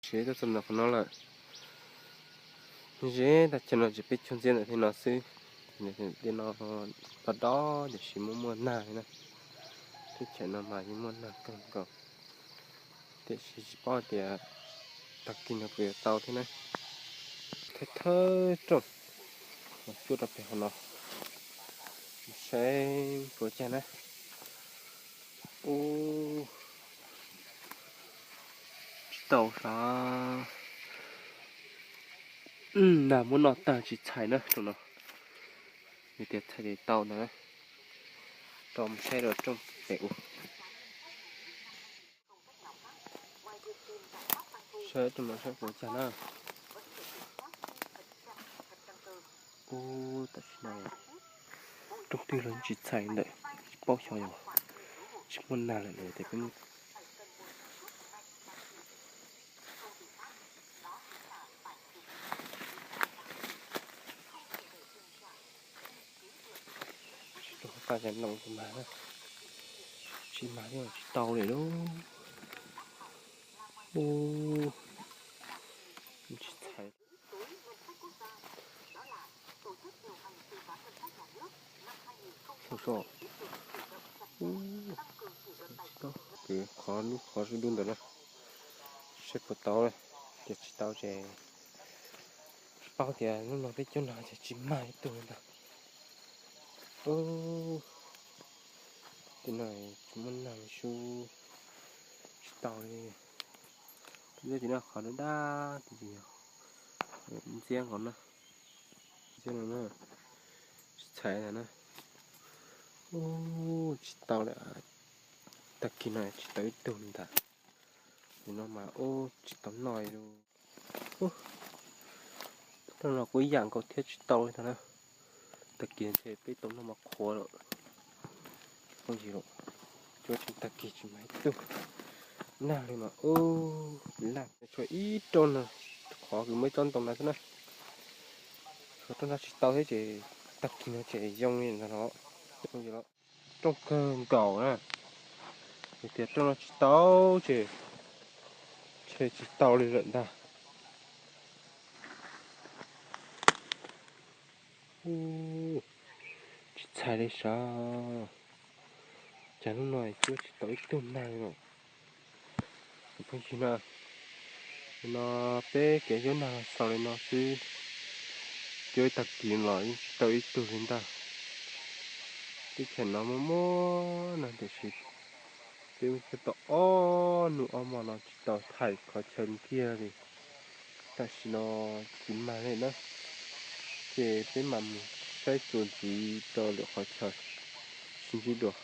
Tsheb tuaj txog ntawm qhov no lawm. Ze tag chaw no ces peb cog ntxiab ntawm tej no xwb. Tej no dob dob tiam sis muaj muaj nag li na. Teb chaws no mas yeej muaj nag kawg nkaus, tiam sis tsis paub tias tag kis no puas yuav tau thiab na. Thawj thawj rooj los cuab rau pem hauv no, saib puas cag na. Ub, tsis tau sav. Nag muab noj tag tsis txhais na rooj no. Yog tias txhais ces tau ntag. Rau mus saib rau rooj pem ub. Saib rooj no saib puas cag na. Ub, tam sim no rooj twg los tsis txhais ntawm, tsis paub xyov yog tsis muaj nag lawm los tias peb mus. Tsis rau qhov tag cas noo tus mag na. Tsis mag thiab tsis tau li lauj. Ub, tsis txhais. Ub, qhov lub qhov dub dub ntawd na, saib puas tau na. Ces tsis tau ces tsis paub tias hnub no peb cuab no ces tsis mag ib tug li ntag. Ub, tej no tsis muaj nag li sub, tsis tau li. Ntxiab tim no qhov dab dab tim yog ntxiab nkaus na. Ntxiab no na, tsis txhais ntag na. Ub, tsis tau li. Tag kis no tsis tau ib tug li ntag. Nim no mas ub tsis tau noj li. Rooj no kuj ib yam nkaus thiab tsis tau li ntag na. Tag kis ntshe peb tau noj mov qhuav lawm. Phooj ywg, cuab tsis tag kis tsis mag ib tug nag li mas ub laj. Tshuav ib rooj no, qhov kws muaj ib tsob ntoo no xwb na. Tshuav rooj no tsis tau thiab ces tag kis no ces zoo li ntawd los. Rooj kawg nkaus na, yog tias rooj no tsis tau ces ntshe tsis tau li lawm ntag. Ub, tsis txhais li sav. Cas hnub no cuab tsis tau ib tug nag li no. Phooj ywg na, no peb kev cuab nag xaus li no xwb, cuab ib tag kis los yeej tsis tau ib tug li ntag. Teb chaws no muaj muaj nag tiam sis peb mus cuab tau ob hnub ob hmo no tsis tau thaij qhov chaw kiag li. Tam sim no tsis mag li na, ces peb mam mus saib txuas ntxiv rau lwm qhov chaw, sib ntsib dua.